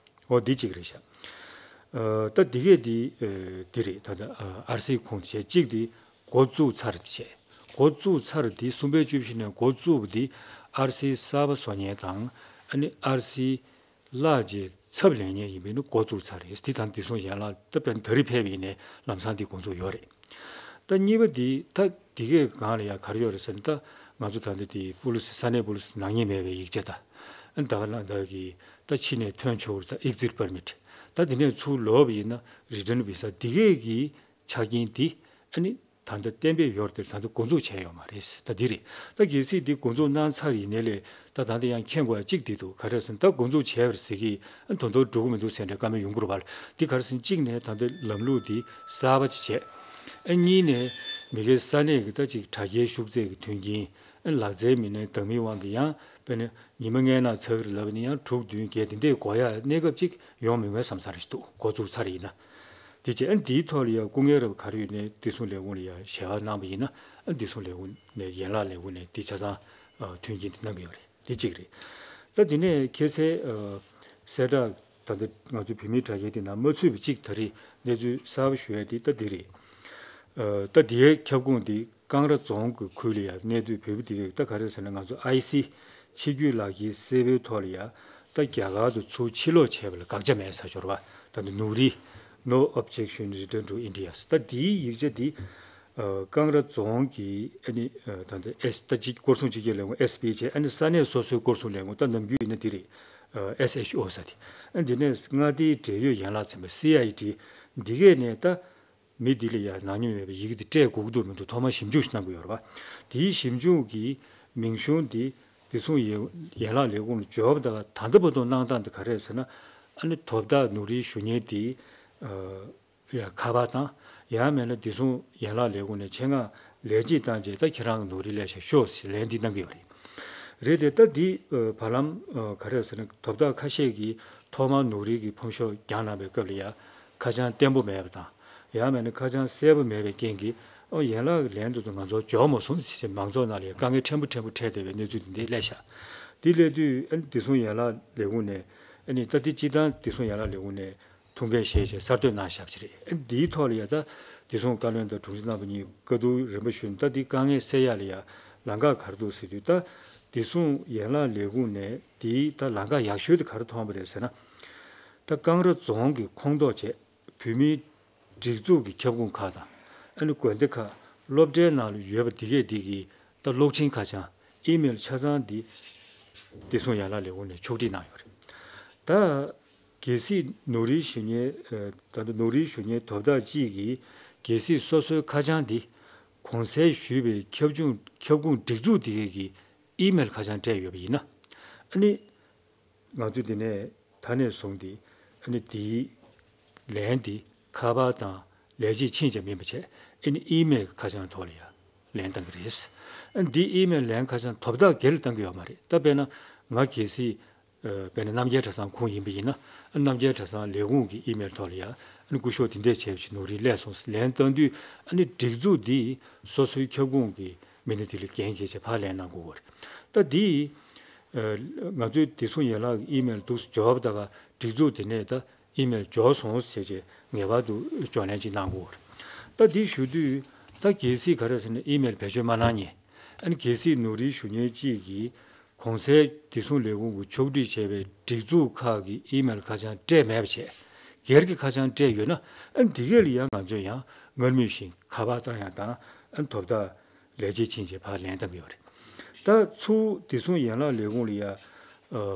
འོ་འདི་གཅིག་རེད་ཤག་ཨ་ད་འདི་གས་འདི་ཨ་འདི་རེད། ད་ལྟ་ཨ་ཨར་སིའི་ཁོངས་དེ་བྱས་གཅིག་འདི་འགོ་བཙུགས་ཚར་དེ་བྱས། འགོ་བཙུགས་ཚར་དེ་གསུམ་པའི་བཅུ་བཞི་ནས་འགོ་བཙུགས་པ་འདི་ཨར་སི་གསར་པ་བཟོ་མཁན་དང་ཨ་ནི་ཨར་སི་བརླག་རྗེས་ཚབ་ལེན་མཁན་ཡིན་པས་ནི་འགོ་བཙུགས་ཚར་རེད། དེ་དང་བདེ་སྲུང་ཡན་ལག་ད་དཔེར་ན་ད་རེས་ཕེབས་པ་ཡིན་ནའི་ལམ་སང་དེ་འགོ་འཛུགས་ཡོད་རེད། ད་གཉིས་པ་དེ་ད་དེ་གའི་སྒང་ལ་ཡང་ག་རེ་ཡོད་རེད་ཟེར་ན། ད་ང་ཚོ་ད་ལྟ་དེ་པུ་ལི་སི་ས་གནས་པུ་ལི་སི་ནག་ཉེས་མེད་པའི་ཡིག་ཆ་དང་། ཨ་ནི་ད་ག་ལ་ད་གི་ད་ ད་ཕྱི་ནས་ཐོན་ཆོག་རེད། ད་exit permit། ད་དེ་ནས་ཚུར་ལོག་པ་ཡིན་ན་return visa། འདི་གས་ཀྱི་ཆ་རྐྱེན་འདི་ཨ་ནི་ད་ལྟ་གཏན་འབེབས་ཡོད་རེད། ད་ལྟ་འགོ་འཛུགས་བྱས་ཡོད་མ་རེད། ད་འདི་རེད། ད་གལ་སྲིད་འདི་འགོ་འཛུགས་གནང་ཚར་ཡིན་ནའི་ལས་ད་ད་ལྟ་ཡང་མཁྱེན་དགོས་ཡ་གཅིག་འདི་འདུག། ག་རེ་ཟེར་ན་ད་འགོ་འཛུགས་བྱས་པ་ཟེར་གི་ཨ་ནི་དོན་དག་འགྲོ་གི་མི་འདུག་ཟེར་འདྲ་བཀའ་མོལ་ཡོང་གི་རེད་པ། འདི་ག་རེ་ཟེར་ན་གཅིག་ནས་ད་ལྟ་ལམ་ལུགས་འདི་གསར་པ་ཅིག་བྱས། ཨ་གཉིས་ནས་མི་སྒེར་ས་གནས་ཀྱི་ད་ཅིག་དྲ་རྒྱའི་ཤུགས་ཚད་ཀྱི་མཐུན་རྐྱེན། ཨ་ལག་རྩལ་མི་སྣའི་འདང་མིན་དབང་གིས་ཡང་དཔེར་ན་ཉི་མ་ལྔའི་ནང་ཚར་གི་རེད་ལབ་ན་ཡང་དྲུག་བདུན་བརྒྱད་དེ་འདྲས་འགོར་ཡ་གནས་སྐབས་ཅིག་ཡོང་མི་འོས་བསམ་ས་རེ་ཞིག་འདུག། འགོ་བཙུགས་ཚར་ཡིན་ན། དེ་རྗེས་ཨ་འདིའི་ཐོག་ལ་ཡང་སྐུ་ངལ་རབ་ག་རེ་ཡོད་ནའི་བདེ་སྲུང་ལས་ཁུངས་ལ་ཡང་ཞལ་པར་གནང་པ་ཡིན་ན་ཨ་བདེ་སྲུང་ལས་ཁུངས་ནས་ཡན་ལག་ལས་ཁུངས་ནས་དེ་ཆ་ཚང་མཐུན་རྐྱེན་དེ་གནང་གི་ཡོད་རེད། དེ་གཅིག་རེད། ད་དེ་ནས་ཁ་སང་གསལ་བསྒྲགས་ད་ལྟ་ང་ཚོ་བོད་མིའི་དྲ་རྒྱའི་དེ་ནང་མ་ཚུད་པ་གཅིག་ད་རེས་གནས་ཚུལ་གསར་པ་ཞུ་ཡ་དེ་ད་འདི་རེད། ད་དེའི་ཁྱབ་ཁོངས་དེ་ཀང་ར་རྫོང་གི་ཁུལ་ལ་ཡང་གནས་སྡོད་བོད་པ་དེ་གས་ད་ག་རེ་ཟེར་ན་ང་ཚོ་ཨའི་སི་ཕྱི་སྐྱོད་ལག་འཁྱེར་གསལ་པོའི་ཐོག་ལ་ཡང་ད་རྒྱ་གར་དུ་ཚུར་ཕྱིར་ལོག་བྱས་པ་ལ་དགག་བྱ་མེད་ཟེར་ཡོད་རེད་པ། ད་ལྟ་ནོར་རིས། No objection, return to India། ད་འདིའི་ཡིག་ཆ་འདི་ཀང་ར་རྫོང་གི་ཨ་ནི་ད་ལྟ་ཨེས་ད་སྤྱི་སྐོར་སྲུང་སྤྱི་ཁྱབ་ལས་ཁུངས་ཨེས་པི་བྱས། ཨ་ནི་ས་གནས་སོ་སོའི་སྐོར་སྲུང་ལས་ཁུངས་ད་ནམ་རྒྱུན་ཡིན་ན་འདི་རེད། ཨེས་ཨེཆ་ཨོ་ཟེར་དེ། ཨ་འདི་ནས་མངའ་སྡེའི་འབྲེལ་ཡོད་ཡན་ལག་ཚན་པ་སི་ཨའི་ཌི་འདི་གས་ནས་ད་མི་འདི་ལ་ཡ་ནག་ཉེས་མེད་པའི་ཡི་གེ་འདི་སྤྲད་དགོས་ཀྱི་འདུག་མི་འདུག་ཐོག་མར་ཞིབ་འཇུག་ཞིག་གནང་གི་ཡོད་རེད་པ། དེའི་ཞིབ་འཇུག་གི་མིང་གཞུང་འདི་བདེ་སྲུང་ཡན་ཡན་ལག་ལས་ཁུངས་ལ་འབྱོར་བ་དང་ད་ལྟ་བར་དུ་གནང་སྟངས་འདི་ག་རེ་རེད་ཟེར་ན། ཨ་ནི་དོ་བདག་ནོར་རིས་ཞུ་མཁན་དེ་ཡ་ཁ་པར་བཏང་། ཡང་མིན་ན་བདེ་སྲུང་ཡན་ལག་ལས་ཁུངས་ནས་ཆེད་མངགས་ལས་བྱེད་བཏང་རྗེས་ད་ཁྱེད་རང་གི་ནོར་རིས་ལེན་ཤག་ཤོག་ཟེར་ལན་འདི་གནང་གི་ཡོད་རེད། རེད་དེ་ད་འདི་བར་ལམ་ག་རེ་ཟེར་ན་དོ་བདག་ཁ་ཤས་ཀྱིས་ཐོག་མར་ནོར་རིས་ཀྱི་ཕོམ་ཤོག་བརྒྱངས་གནང་བའི་སྐབས་ལ་ཡ་ཁ་བྱང་བརྟན་པོ་མེད་པ་དང་། ཡང་མིན་ན་ཁ་བྱང་གསལ་པོ་མེད་པའི་རྐྱེན་གྱིས་ཨོ་ཡན་ལག་ལན་དུ་ང་ཚོར་འབྱོར་མ་སོང་ཟེར་བྱས་མང་ཚོགས་ནང་ལ་ཡ་དཀའ་ངལ་ཕྲན་བུ་ཕྲན་བུ་འཕྲད་བསྡད་པའི་གནས་ཚུལ་འདི་འདྲས་སླེབས་ཤག། འདི་སླེབས་དུས་ཨ་ནི་བདེ་སྲུང་ཡན་ལག་ལས་ཁུངས་ནས་ཨ་ནི་ད་འདི་སྤྱིར་བཏང་བདེ་སྲུང་ཡན་ལག་ལས་ཁུངས་ནས་ཐུགས་འགན་བཞེས་བྱས་གསར་གཏོད་གནང་བཞག་པ་ཅིག་རེད། ཨ་ནི་འདིའི་ཐོག་ལ་ཡ་ད་བདེ་སྲུང་བཀའ་བློན་དང་དྲུང་ཆེ་རྣམ་པ་གཉིས་བཀའ་བསྡུར་རིམ་པ་ཞུས་ནས་ད་འདི་དཀའ་ངལ་སེལ་ཡ་ལ་ཡ་ལམ་ཁ་ག་རེ་འདུག་ཟེར་དུས། ད་བདེ་སྲུང་ཡན་ལག་ལས་ཁུངས་ནས་འདིའི་ད་ལམ་ཁ་ཡག་ཤོས་དེ་ག་རེ་མཐོང་བ་རེད་ཟེར་ན། ད་ཀང་ར་རྫོང་གི་ཁོངས་གཏོགས་བྱས་བོད་མིའི་སྒྲིག་འཛུགས་ཀྱི་ཁྱབ་ཁོངས་ཁག་དང་ཨ་ནི་དགོན་སྡེ་ཁག་སློབ་གྲྭའི་ནང་ལ་ཡོད་པ་འདི་གས་འདི་གི་ད་གློག་འཕྲིན་ཁ་བྱང་ཨི་མེལ་ཆ་ཚང་འདི་བདེ་སྲུང་ཡན་ལག་ལས་ཁུངས་ནས་ཕྱོགས་སྒྲིག་གནང་ཡོད་རེད། ད་གལ་སྲིད་ནོར་རིས་ཞུ་མཁན་ད་ལྟ་ནོར་རིས་ཞུ་མཁན་དོ་བདག་གཅིག་གིས་གལ་སྲིད་སོ་སོའི་ཁ་བྱང་འདི་གོང་གསལ་ཞུས་པའི་ཁྱབ་ཆུང་ཁྱབ་ཁོངས་སྒྲིག་འཛུགས་འདི་གས་ཀྱི་ཨི་མེལ་ཁ་བྱང་སྤྲད་ཡོད་པ་ཡིན་ན། ཨ་ནི་ང་ཚོས་འདི་ནས་ད་ནས་བཟུང་སྟེ་ཨ་ནི་དེའི་ལན་འདི་ཁ་པར་དང་ལས་བྱེད་ཕྱིན་ཅི་མིན་པ་བྱས། ཨ་ནི་ཨི་མེལ་ཁ་བྱང་ཐོག་ལ་ཡང་ལན་བཏང་གི་རེད། ཨ་ནི་འདི་ཨི་མེལ་ལན་ཁ་བྱང་དོ་བདག་སྒེར་ལ་བཏང་གི་ཡོད་མ་རེད། ད་དཔེར་ན་ང་གལ་སྲིད་ཨ་དཔེར་ན་རྣམ་རྒྱལ་གྲྭ་ཚང་ཁོངས་ཡིན་པ་ཡིན་ན། ཨ་རྣམ་རྒྱལ་གྲྭ་ཚང་ལས་ཁུངས་ཀྱི་ཨི་མེལ་ཐོག་ལ་ཡང་ཨ་ནི་སྐུ་ཞབས་དེ་འདྲས་བྱས་པ་ཞིག་ནོར་རིས་སླེབས་སོང་ཟེར་ལན་བཏང་དུས། ཨ་ནི་སྒྲིག་འཛུགས་འདི་སོ་སོའི་ཁྱབ་ཁོངས་ཀྱི་མི་སྣ་དེ་ལ་འགན་འཁྱེར་བྱས་ཕར་ལན་གནང་དགོས་པ་རེད། ད་འདི་ང་ཚོའི་བདེ་སྲུང་ཡན་ལག་གི་ཨི་མེལ་འདུག་སེ་འབྱོར་བ་ད་ག་སྒྲིག་འཛུགས་དེ་ནས་ད་ཨི་མེལ་འབྱོར་སོང་ཟེར་བྱས་ངེས་པར་དུ་བརྗོད་ལན་ཅིག་གནང་དགོས་པ་རེད། ད་འདི་ཞུ་དུས་ད་གལ་སྲིད་ག་རེ་ཟེར་ན་ཨི་མེལ་བེད་སྤྱོད་མ་གནང་མཁན། ཨ་ནི་གལ་སྲིད་ནོར་རིས་ཞུ་མཁན་གཅིག་གིས་གོང་གསལ་བདེ་སྲུང་ལས་ཁུངས་ཀྱིས་ཕྱོགས་སྒྲིག་བྱས་པའི་སྒྲིག་འཛུགས་ཁག་གི་ཨི་མེལ་ཁ་བྱང་སྤྲད་མེད་པ་བྱས། སྒེར་གྱི་ཁ་བྱང་སྤྲད་ཡོད་ན། ཨ་ནི་འདི་གས་ལ་ཡང་ང་ཚོས་ཡང་སྔར་མུས་བཞིན་ཁ་པར་བཏང་ཡག་དང་། ཨ་ནི་དོ་བདག་ལས་བྱེད་ཕྱིན་བྱས་ཕར་ལན་བཏང་གི་ཡོད་རེད། ད་ཚུར་བདེ་སྲུང་ཡན་ལག་ལས་ཁུངས་ལ་ཡ་ཨ་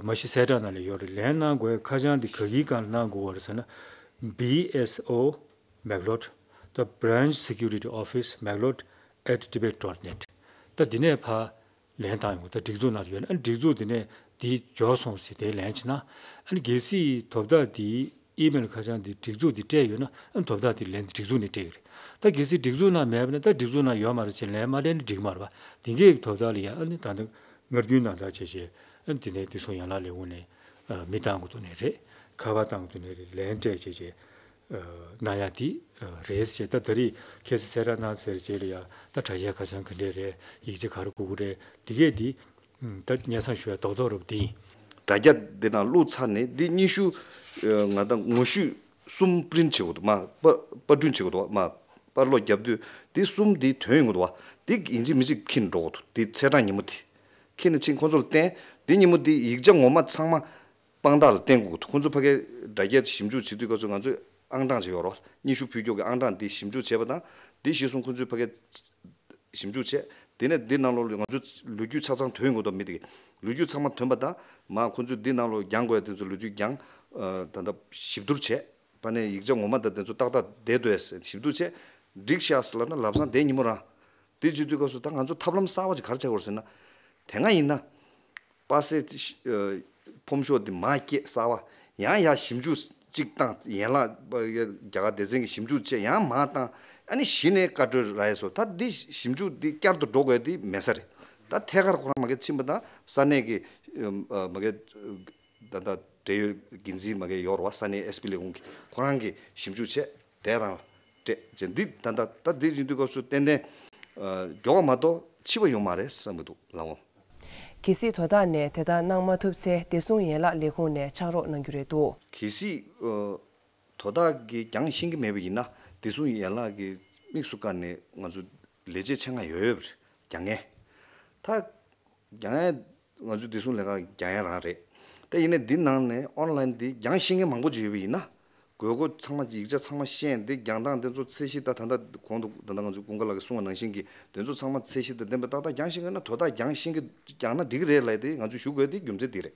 མ་གཞི་གསལ་བསྒྲགས་ནང་ལ་ཡོད་རེད། ལན་གནང་དགོས་ཁ་བྱང་འདི་ག་གི་སྒང་ལ་གནང་དགོས་པ་རེད་ཟེར་ན། B S O Bangalore, the branch security office, Bangalore at tibet dot net. ད་འདི་ནས་ཕར་ལན་བཏང་ཡོང་། ད་སྒྲིག་འཛུགས་ནང་ལ་ཡོད་ན། ཨ་ནི་སྒྲིག་འཛུགས་འདི་ནས་འདི་འབྱོར་སོང་ཟེར་དེ་ལན་བྱེད་ན། ཨ་ནི་གལ་སྲིད་དོ་བདག་འདིའི་ཨི་མེལ་ཁ་བྱང་འདི་སྒྲིག་འཛུགས་འདི་སྤྲད་ཡོད་ན། ཨ་ནི་དོ་བདག་འདི་ལན་འདི་སྒྲིག་འཛུགས་ནས་སྤྲད་ཡོད་རེད། ད་གལ་སྲིད་སྒྲིག་འཛུགས་ནང་མེད་པ་ན། ད་སྒྲིག་འཛུགས་ནང་ཡོད་མ་རེད་ཅེས་ལན་མ་སྤྲད་ན་འགྲིག་མ་རེད་པ། དེ་གའི་དོ་བདག་ལ་ཡ་ཨ་ནི་ད་ལྟ་སྔར་རྒྱུན་ནང་ལྟར་བྱས་བྱས། ཨ་ནི་དེ་ནས་བདེ་སྲུང་ཡན་ལག་ལས་ཁུངས་ནས་ཨ་མི་བཏང་དགོས་དོན་ནས་རེད། ཁ་པར་བཏང་དགོས་དོན་ནས་རེད། ལན་སྤྲད་བྱས་བྱས་ཨ་གནང་ཡ་དེ་ཨ་རེད་ཟེར། ད་ད་རེས་ཁ་སང་གསལ་བསྒྲགས་གནང་ཚར་རྗེས་ལ་ཡ་ད་དྲ་རྒྱའི་ཁ་བྱང་ག་འདྲས་རེད། ཡིག་ཆ་ག་རེ་དགོས་ཀྱི་རེད། དེ་གས་དེ་ཨ་ད་སྙན་སེང་ཞུ་ཡ་རྡོག་རྡོག་རེད་པ། དེ་ཡིན། དྲ་རྒྱ་འདི་ནང་བླུགས་ཚར་ནས་འདི་སྙན་ཞུ་ཨ་ང་ད་ངོ་བཤུས་གསུམ་པི་རིན་ཊི་བྱེད་དགོས་འདུག་མ་པར་པར་སྐྲུན་བྱེད་དགོས་འདུག་མ་པར་སློག་རྒྱབ་དུས་འདི་གསུམ་འདི་ཐོན་ཡོང་གི་འདུག་བ། འདི་ཡིན་གཅིག་མིན་གཅིག་འཁྱེར་འགྲོ་དགོས་འདུག། འདི་ཚེས་གྲངས་ཉིན་མོ་དེ་འཁྱེར་ནས་ཕྱིན་ཁོང་ཚོ་ལ་བསྟན། འདི་ཉིན་མོ་འདི་ཡིག་ཆ་ངོ་མ་ཚང་མ་དཔང་རྟགས་ལ་བསྟན་དགོས་འདུག། ཁོང་ཚོ་ཕ་གིའི་དྲ་རྒྱའི་ཞིབ་འཇུག་བྱེད་དུས་སྐབས་སུ་ང་ཚོས་ཨང་གྲངས་ཅིག་ཡོད་རེད་བ། སྙན་ཞུ་ཕུལ་རྒྱུ་གི་ཨང་གྲངས་འདི་ཞིབ་འཇུག་བྱས་པ་དང་། འདི་གཞིར་བཟུང་ཁོང་ཚོས་ཕ་གིའི་ཞིབ་འཇུག་བྱས། དེ་ནས་འདི་ནང་ལོགས་ལ་ང་ཚོ་ལོ་རྒྱུས་ཆ་ཚང་ཐོན་དགོས་དོ་མི་དེ་གི་ལོ་རྒྱུས་ཚང་མ་ཐོན་པ་དང་མ་ཁོ་ཚོས་འདི་ནང་ལོགས་རྒྱང་དགོས་ཡ་དེ་ཚོ་ལོ་རྒྱུས་རྒྱང་། ད་ལྟ་ཞིབ་བསྡུར་བྱས། ཕ་ནས་ཡིག་ཆ་ངོ་མ་དང་དེ་ཚོ་ཏག་ཏག་བསྡད་འདུག་ཨེ་ཞིབ་བསྡུར་བྱས། འགྲིག་ཤག་ཟེར་ལབ་ན་ལམ་སང་དེ་ཉིན་མོ་རང་དེ་བྱེད་དུས་སྐབས་སུ་ད་ང་ཚོ་ཐབས་ལམ་གསར་བ་ཅིག་ག་རེ་བྱ་དགོས་རེད་ཟེར་ན། དེ་སྔ་ཡིན་ན་པ་སེ་ཕོམ་ཤོག་དེ་མར་སྐྱེས་གསར་བ་ཡང་ཡར་ཞིབ་འཇུག་ཅིག་བཏང་ཡན་ལག་རྒྱ་གར་སྡེ་ཚན་གྱི་ཞིབ་འཇུག་བྱས་ཡང་མར་བཏང་ཨ་ནི་གཞི་ནས་བཀའ་འཁྲོལ་རག་ཡས་སོ། ད་འདི་ཞིབ་འཇུག་འདི་བསྐྱར་དུ་འགྲོ་དགོས་དེ་མེད་ས་རེད། ད་ཐད་ཀར་ཁོ་རང་མ་གི་ཕྱིན་པ་དང་ས་གནས་ཀྱི་མ་གི་ད་ལྟ་འབྲེལ་ཡོད་འགན་འཛིན་མ་གི་ཡོད་རེད་བ། ས་གནས་ཨེས་པི་ལས་ཁུངས་ཀྱི་ཁོ་རང་གིས་ཞིབ་འཇུག་བྱས་དེ་རང་ལ་སྤྲད་བྱས་འདི་ད་ལྟ་ད་འདི་ཡིན་དུས་སྐབས་སུ་ཏན་ཏན་མགྱོགས་པ་མ་གཏོགས་འཕྱི་བ་ཡོང་མ་རེད་བསམ་གྱི་འདུག་ལགས་འོང་། གལ་སྲིད་དོ་བདག་ནས་དེ་ལྟར་གནང་མ་ཐུབ་ཚེ་བདེ་སྲུང་ཡན་ལག་ལས་ཁུངས་ནས་ཕྱག་རོགས་གནང་རྒྱུ་རེད་འདུག་གལ་སྲིད་དོ་བདག་གིས་རྒྱང་ཤེས་ཀྱི་མེད་པ་ཡིན་ན་བདེ་སྲུང་ཡན་ལག་གི་དམིགས་སུ་བཀར་ནས་ང་ཚོ་ལས་བྱེད་ཆེད་མངགས་ཡོད་ཡོད་པ་རེད་རྒྱང་ངེས། ད་རྒྱང་ཡ་ང་ཚོའི་བདེ་སྲུང་ལས་ཁང་རྒྱང་ཡ་རང་རེད། ད་ཡིན་ནའི་འདི་ནང་ནས་ཨོན་ལན་འདི་རྒྱང་ཤེས་མཁན་མང་པོ་ཅིག་ཡོད་པ་ཡིན་ན། དགོས་མཁོ་ཚང་མ་ཡིག་ཆ་ཚང་མ་ཤེས་འདི་རྒྱང་ཐག་འདི་ཚོ་ཚད་གཞི་ད་ད་ལྟ་གོང་དུ་ད་ལྟ་ང་ཚོའི་ཀུན་དགའ་ལགས་ཀྱིས་གསུངས་པ་ནང་བཞིན་གྱི་འདི་ཚོ་ཚང་མ་ཚད་གཞི་དང་ལྡན་པའི་ཏག་ཏག་རྒྱང་ཤེས་དགོས་ན་དོ་བདག་རྒྱང་ཤེས་ཀྱི་རྒྱང་ན་འགྲིག་གི་རེད་ལབ་དེ་ང་ཚོས་ཞུ་དགོས་དེ་རྒྱུ་མཚན་འདི་རེད།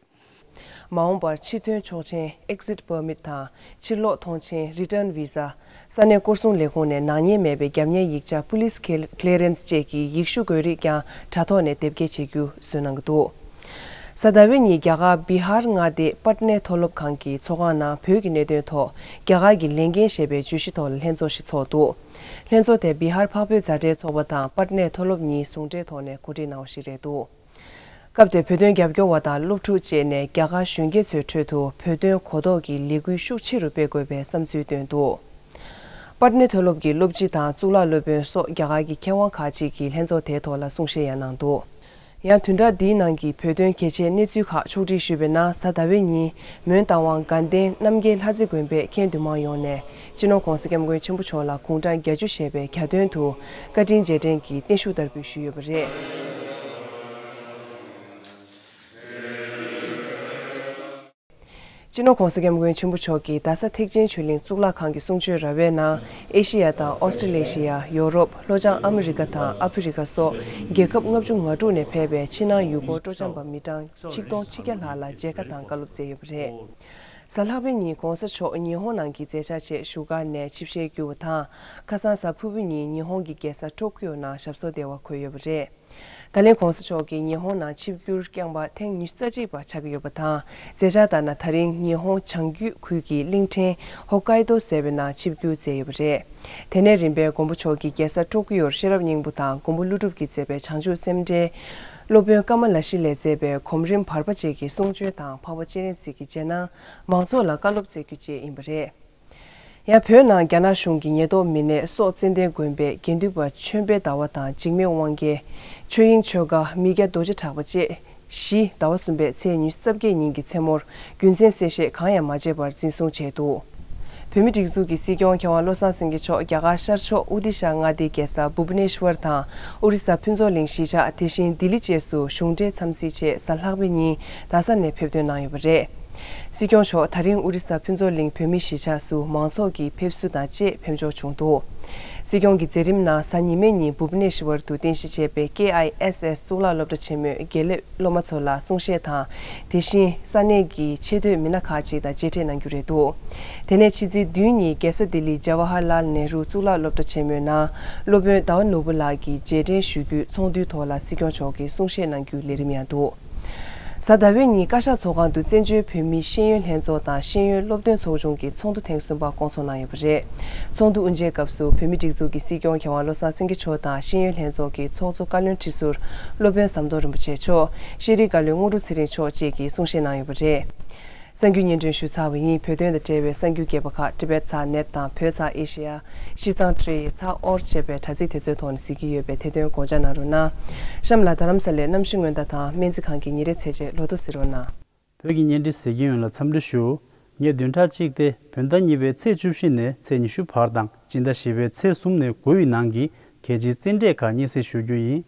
མ་འོངས་པར་ཕྱིར་ཐོན་ཆོག་མཆན་Exit Permit དང་ཕྱིར་ལོག་ཐོངས་མཆན་Return Visa། ས་གནས་སྐོར་སྲུང་ལས་ཁུངས་ནས་ནག་ཉེས་མེད་པའི་རྒྱབ་གཉེར་ཡིག་ཆ་Police Clearance བཅས་ཀྱི་ཡིག་ཤུགས་དགོས་རིགས་ཀྱང་དྲ་ཐོག་ནས་དེབ་སྐྱེལ་བྱེད་རྒྱུ་བཟོས་གནང་གི་འདུག་གཟའ་ཟླ་བའི་ཉིན་རྒྱ་གར་བི་ཧར་མངའ་སྡེ་པཊ་ནའི་མཐོ་སློབ་ཁང་གི་ཚོགས་ཁང་ནང་བོད་ཀྱི་གནད་དོན་ཐོག་རྒྱ་གར་གྱི་ལས་འགན་ཞེས་པའི་བརྗོད་གཞི་ཐོག་ལ་ལྷན་ཚོགས་ཤིག་ཚོགས་འདུག་ལྷན་ཚོགས་དེ་བི་ཧར་འཕགས་བོད་མཛའ་འབྲེལ་ཚོགས་པ་དང་པཊ་ནའི་མཐོ་སློབ་གཉིས་ཟུང་འབྲེལ་ཐོག་ནས་གོ་སྒྲིག་གནང་བ་ཞིག་རེད་འདུག་སྐབས་དེར་བོད་དོན་རྒྱབ་སྐྱོར་བ་དང་སློབ་ཕྲུག་བཅས་ནས་རྒྱ་གར་གཞོན་སྐྱེས་ཚོའི་ཁྲོད་དུ་བོད་དོན་གོ་རྟོགས་ཀྱི་ལས་འགུལ་ཤུགས་ཆེ་རུ་སྤེལ་དགོས་པའི་བསམ་ཚུལ་བཏོན་འདུག་པཊ་ནའི་མཐོ་སློབ་ཀྱི་སློབ་སྤྱི་དང་གཙུག་ལག་སློབ་དཔོན་སོགས་རྒྱ་གར་གྱི་མཁས་དབང་ཁག་ཅིག་གིས་ལྷན་ཚོགས་དེའི་ཐོག་ལ་གསུང་བཤད་ཡང་གནང་འདུག་ཡང་བདུན་ཕྲག་འདིའི་ནང་གི་བོད་དོན་གལ་ཆེའི་གནས་ཚུལ་ཁག་ཕྱོགས་སྒྲིག་ཞུས་པའི་ནང་གཟའ་ཟླ་བའི་ཉིན་མོན་རྟ་དབང་དགའ་ལྡན་རྣམ་རྒྱལ་ལྷ་རྩེ་དགོན་པས་མཁན་འདུས་མང་ཡོངས་ནས་སྤྱི་ནོར་༧གོང་ས་༧སྐྱབས་མགོན་ཆེན་པོ་མཆོག་ལ་དགུང་གྲངས་བརྒྱད་ཅུ་བཞེས་པའི་གྱ་སྟོན་དུ་བཀའ་དྲིན་རྗེས་དྲན་གྱི་བརྟན་བཞུགས་བསྟར་འབུལ་ཞུས་ཡོད་པ་རེད། སྤྱི་ནོར་༧གོང་ས་༧སྐྱབས་མགོན་ཆེན་པོ་མཆོག་གིས་རྡ་ས་ཐེག་ཆེན་ཆོས་གླིང་གཙུག་ལག་ཁང་གི་གསུང་ཆོས་ར་བའི་ནང་ཨེ་ཤེ་ཡ་དང་ཨོ་སི་ཀྲི་ལེ་ཤི་ཡ། ཡོ་རོབ། ལྷོ་བྱང་ཨ་མི་རི་ཀ་དང་ཨ་ཕི་རི་ཀ་སོགས་རྒྱལ་ཁབ་ལྔ་བཅུ་ང་དྲུག་ནས་ཕེབས་པའི་ཕྱི་ནང་ཡུལ་སྐོར་སྤྲོ་འཆམ་པ་མི་གྲངས་ཆིག་སྟོང་ཆིག་བརྒྱ་ལྷག་ལ་མཇལ་ཁ་དང་བཀའ་སློབ་སྩལ་ཡོད་པ་རེད། གཟའ་ལྷག་པའི་ཉིན་༧གོང་ས་མཆོག་ཉི་ཧོང་ནང་གི་མཛད་འཆར་ཆེད་བཞུགས་སྒར་ནས་ཆིབས་ཞལ་བསྒྱུར་བ་དང་། ཁ་སང་གཟའ་ཕུར་བུའི་ཉིན་ཉི་ཧོང་གི་རྒྱལ་ས་ཊོ་ཀིའོ་ནང་ཞབས་སོར་བདེ་བར་འཁོད་ཡོད་པ་རེད། ད་ལན་༧གོང་ས་མཆོག་གིས་ཉི་ཧོང་ནང་ཆིབས་བསྒྱུར་བསྐྱངས་པ་ཐེངས་ཉི་ཤུ་རྩ་གཅིག་པ་ཆགས་ཀྱི་ཡོད་པ་དང་། མཛད་འཆར་ལྟར་ན་ད་རིང་ཉི་ཧོང་བྱང་རྒྱུད་ཁུལ་གྱི་གླིང་ཕྲན་ཧོ་ཀའི་ཏོ་ཟེར་བའི་ནང་ཆིབས་བསྒྱུར་མཛད་ཡོད་པ་རེད། དེ་ནས་རིམ་པས་མགོན་པོ་མཆོག་གིས་རྒྱལ་ས་ཊོ་ཀིའོར་ཤེས་རབ་སྙིང་པོ་དང་མགོན་པོ་ཀླུ་སྒྲུབ་ཀྱིས་མཛད་པའི་བྱང་ཆུབ་སེམས་འགྲེལ། སློབ་དཔོན་ཀ་མ་ལ་ཤཱི་ལས་མཛད་པའི་གོམ་རིམ་བར་པ་བཅས་ཀྱི་གསུང་ཆོས་དང་འཕགས་པ་སྤྱན་རས་གཟིགས་ཀྱི་རྗེས་གནང་། མང་ཚོགས་ལ་བཀའ་སློབ་སྩལ་རྒྱུ་བཅས་ཡིན་པ་རེད། ཡང་བོད་ནང་རྒྱ་ནག་གཞུང་གི་ཉེན་རྟོག་མི་སྣས་སོག་ཙན་དན་དགོན་པའི་དགེ་འདུན་པ་ཆོས་འཕེལ་ཟླ་བ་དང་འཇིགས་མེད་དབང་རྒྱལ། ཆོས་དབྱིངས་ཆོས་དགའ། མི་སྐྱ་རྡོ་རྗེ་གྲགས་པ་བཅས་གཞིས་ཟླ་བ་གསུམ་པའི་ཚེས་ཉི་ཤུ་རྩ་བརྒྱད་ཉིན་གྱི་མཚན་མོར་རྒྱུ་མཚན་གསལ་བཤད་གང་ཡང་མ་བྱས་པར་འཛིན་བཟུང་བྱས་འདུག་བོད་མིའི་སྒྲིག་འཛུགས་ཀྱི་སྲིད་སྐྱོང་མཁས་དབང་བློ་བཟང་སེང་གེ་མཆོག་རྒྱ་གར་ཤར་ཕྱོགས་ཨོ་ཏི་ཤ་མངའ་སྡེའི་རྒྱལ་ས་བྷུ་བྷ་ནེ་ཤ་ཝར་དང་ཨོ་རི་ས་ཕུན་ཚོགས་གླིང་གཞིས་ཆགས་དེ་བཞིན་ལྡི་ལི་བཅས་སུ་གཞུང་འབྲེལ་འཚམས་གཟིགས་ཆེད་གཟའ་ལྷག་པའི་ཉིན་རྡ་ས་ནས་ཕེབས་ཐོན་གནང་ཡོད་པ་རེད། སྲིད་སྐྱོང་མཆོག་ད་རིང་ཨོ་རི་ས་ཕུན་ཚོགས་གླིང་བོད་མིའི་གཞིས་ཆགས་སུ་མང་ཚོགས་ཀྱི་ཕེབས་བསུ་དང་བཅས་ཕེབས་འབྱོར་བྱུང་འདུག་སྲིད་སྐྱོང་གི་མཛད་རིམ་ནང་གཟའ་ཉི་མའི་ཉིན་བྷུ་བྷ་ནེ་ཤ་ཝར་དུ་རྟེན་གཞི་བྱས་པའི་ཀེ་ཨའི་ཨེས་ཨེས་གཙུག་ལག་སློབ་གྲྭ་ཆེན་མོའི་དགེ་ལས་སློབ་མ་ཚོ་ལ་གསུང་བཤད་དང་། དེ་བཞིན་ས་གནས་ཀྱི་ཆེས་མཐོའི་མི་སྣ་ཁག་ཅིག་དང་མཇལ་འཕྲད་གནང་རྒྱུ་རེད་འདུག་དེ་ནས་ཕྱི་ཚེས་བདུན་ཉིན་རྒྱལ་ས་ལྡི་ལིའི་ཇ་ཝ་ཧར་ལཱལ་ནེ་རུ་གཙུག་ལག་སློབ་གྲྭ་ཆེན་མོའི་ནང་སློབ་དཔོན་ཟླ་བ་ནོར་བུ་ལགས་ཀྱིས་རྗེས་དྲན་ཞུ་རྒྱུའི་ཚོགས་འདུའི་ཐོག་ལ་སྲིད་སྐྱོང་མཆོག་གིས་གསུང་བཤད་གནང་རྒྱུའི་ལས་རིམ་ཡང་འདུག་གཟའ་ཟླ་བའི་ཉིན་བཀའ་ཤག་ཚོགས་ཁང་དུ་བཙན་བྱོལ་བོད་མིའི་ཤེས་ཡོན་ལྷན་ཚོགས་དང་ཤེས་ཡོན་སློབ་སྟོན་ཚོགས་ཆུང་གི་ཚོགས་འདུ་ཐེངས་གསུམ་པ་བསྐོང་ཚོགས་གནང་ཡོད་པ་རེད། ཚོགས་འདུ་དབུ་འབྱེད་སྐབས་སུ་བོད་མིའི་སྒྲིག་འཛུགས་ཀྱི་སྲིད་སྐྱོང་མཁས་དབང་བློ་བཟང་སེང་གེ་མཆོག་དང་ཤེས་ཡོན་ལྷན་ཚོགས་ཀྱི་ཚོགས་གཙོ་བཀའ་བློན་ཁྲི་ཟུར་སློབ་དཔོན་ཟམ་གདོང་རིན་པོ་ཆེ་མཆོག་ཤེས་རིག་བཀའ་བློན་དངོས་གྲུབ་ཚེ་རིང་མཆོག་བཅས་ཀྱིས་གསུང་བཤད་གནང་ཡོད་པ་རེད། གསར་འགྱུར་སྙན་སྒྲོན་ཞུས་ཚར་བ་ཡིན། བོད་དོན་དང་འབྲེལ་བའི་གསར་འགྱུར་རྒྱས་པ་ཁག་ཊི་བེཊ་ཚག་ནེཊ་དང་བོད་ཚག་ཨེ་ཤེ་ཡ། ཤིས་ཙང་ཊི་རེ་ཡི་ཚག་ཨོར་ཅེས་པའི་དྲ་ཚིགས་དེ་ཚོའི་ཐོག་ནས་གཟིགས་ཀྱི་ཡོད་པས་དེ་དོན་དགོངས་འཇགས་གནང་རོགས་གནང་། གཤམ་ལ་རྡ་རམ་ས་ལའི་གནམ་གཤིས་སྔོན་བརྡ་དང་སྨན་རྩིས་ཁང་གི་ཉིན་རེའི་ཚེས་བཅད་ལོ་ཐོ་གཟིགས་རོགས་གནང་། བོད་ཀྱི་བརྙན་འཕྲིན་གཟིགས་མཁན་ཡོངས་ལ་འཚམས་འདྲི་ཞུ། ཉེ་བདུན་ཕྲག་གཅིག་སྟེ་བོད་ཟླ་གཉིས་པའི་ཚེས་བཅུ་བཞི་ནས་ཚེས་ཉི་ཤུ་བར་དང་སྤྱི་ཟླ་བཞི་པའི་ཚེས་གསུམ་ནས་དགུ་ཡི་ནང་གི་གལ་ཆེའི་རྩིས་འབྲས་ཁག་སྙན་སེང་ཞུ་རྒྱུ་ཡིན།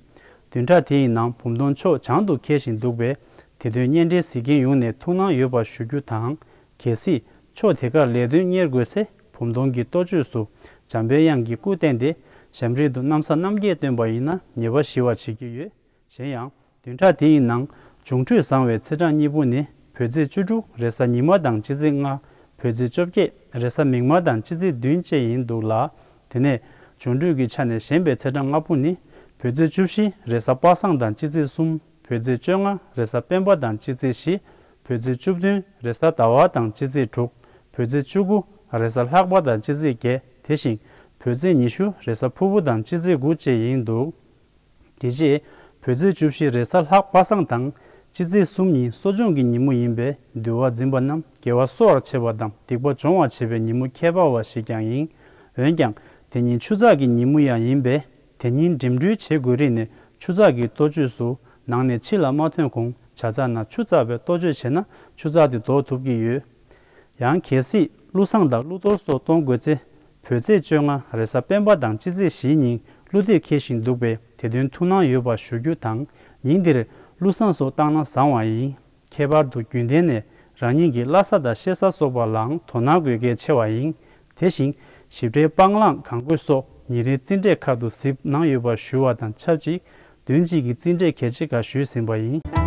བདུན་ཕྲག་དེ་ཡི་ནང་བུམ་སྟོང་ཕྱོགས་བྱང་དུ་འཁེལ་བཞིན་འདུག་པས། དེ་དོན་བརྙན་འཕྲིན་གཟིགས་མཁན་ཡོངས་ནས་ཐུགས་སྣང་ཡོད་པ་ཞུ་རྒྱུ་དང་། གལ་སྲིད་ཕྱོགས་དེ་གར་ལས་དོན་གཉེར་དགོས་ཚེ་བུམ་སྟོང་གི་གཏོ་བཅོས་སུ་འཇམ་པའི་དབྱངས་ཀྱི་སྐུ་བསྟན་ཏེ་ ཞབས་རིམ་དུ་གནམ་ས་སྣ་བརྒྱད་བཏོན་པ་ཡིན་ན་ཉེས་པ་ཞི་བར་བྱེད་ཀྱི་ཡོད། གཞན་ཡང་། བདུན་ཕྲག་དེ་ཡི་ནང་། འབྱུང་འཕྲོད་བཟང་བའི་ཚེས་གྲངས་གཉིས་པོ་ནི། བོད་ཚེས་བཅུ་དྲུག་རེས་གཟའ་ཉི་མ་དང་སྤྱི་ཚེས་ལྔ། བོད་ཚེས་བཅོ་བརྒྱད་རེས་གཟའ་མིག་དམར་དང་སྤྱི་ཚེས་བདུན་བཅས་ཡིན་འདུག་ལ། དེ་ནས། འབྱུང་འཕྲོད་ཀྱི་ཆ་ནས་ཞན་པའི་ཚེས་གྲངས་ལྔ་པོ་ནི། བོད་ཚེས་བཅུ་བཞི་རེས་གཟའ་པ་སངས་དང་སྤྱི་ཚེས་གསུམ། བོད་ཚེས་བཅོ་ལྔ་རེས་གཟའ་སྤེན་པ་དང་སྤྱི་ཚེས་བཞི། བོད་ཚེས་བཅུ་བདུན་རེས་གཟའ་ཟླ་བ་དང་སྤྱི་ཚེས་དྲུག། བོད་ཚེས་བཅུ་དགུ་རེས་གཟའ་ལྷག་པ་དང་སྤྱི་ཚེས་བརྒྱད། དེ་བཞིན། བོད་ཚེས་ཉི་ཤུ་རེས་གཟའ་ཕུར་བུ་དང་སྤྱི་ཚེས་དགུ་བཅས་ཡིན་འདུག། དེ་རྗེས། བོད་ཚེས་བཅུ་བཞི་རེས་གཟའ་ལྷག་པ་སངས་དང་། སྤྱི་ཚེས་གསུམ་ཉིན་གསོ་སྦྱོང་གི་ཉིན་མོ་ཡིན་པས། འདུལ་བ་འཛིན་པ་རྣམས་དགེ་བ་གསོ་བར་བྱེད་པ་དང་སྡིག་པ་སྦྱོང་བར་བྱེད་པའི་ཉིན་མོ་ཁྱད་པར་བ་ཞིག་ཀྱང་ཡིན། འོན་ཀྱང་། དེ་ཉིན་ཆུ་ཚགས་ཀྱི་ཉིན་མོ་ཡང་ཡིན་པས། དེ་ཉིན་འགྲིམ་འགྲུལ་བྱེད་དགོས་རིགས་ནས་ཆུ་ཚགས་ཀྱི་ལྟོ་བཅོས་སུ་ནང་ནས་ཕྱི་ལ་མ་ཐོན་གོང་བྱ་ཚགས་ནང་ཆུ་བཙགས་པའི་ལྟོ་བཅོས་བྱས་ན་ཆུ་ཚགས་དེ་ལྡོག་ཐུབ་ཀྱི་ཡོད། ཡང་གལ་སྲིད་ཀླུ་བསངས་དང་ཀླུ་གཏོར་སོགས་གཏོང་དགོས་ཚེ། བོད་ཚེས་བཅོ་ལྔ་རེས་གཟའ་སྤེན་པ་དང་སྤྱི་ཚེས་བཞི་ཉིན་ཀླུ་འདེབས་འཁེལ་བཞིན་འདུག་པས། དེ་དོན་ཐུགས་སྣང་ཡོད་པ་ཞུ་རྒྱུ་དང་། ཉིན་འདིར་ཀླུ་བསངས་སོགས་བཏང་ན་བཟང་བ་ཡིན། ཁྱད་པར་དུ་རྒྱུན་ལྡན་ནས་རང་ཉིད་ཀྱི་བླ་གཟའ་དང་གཤེད་གཟའ་སོགས་པ་ལའང་དོ་སྣང་དགོས་གལ་ཆེ་བ་ཡིན། དེ་བཞིན་ཞིབ་ཕྲའི་སྤང་བླང་གང་དགོས་སོགས་ཉིན་རེའི་རྩིས་འབྲས་ཁག་ཏུ་གཟིགས་གནང་ཡོད་པ་ཞུ་བ་དང་ཆབས་ཅིག། བདུན་གཅིག་གི་རྩིས་འབྲས་གལ་ཆེ་ཁག་ཞུས་ཟིན་པ་ཡིན།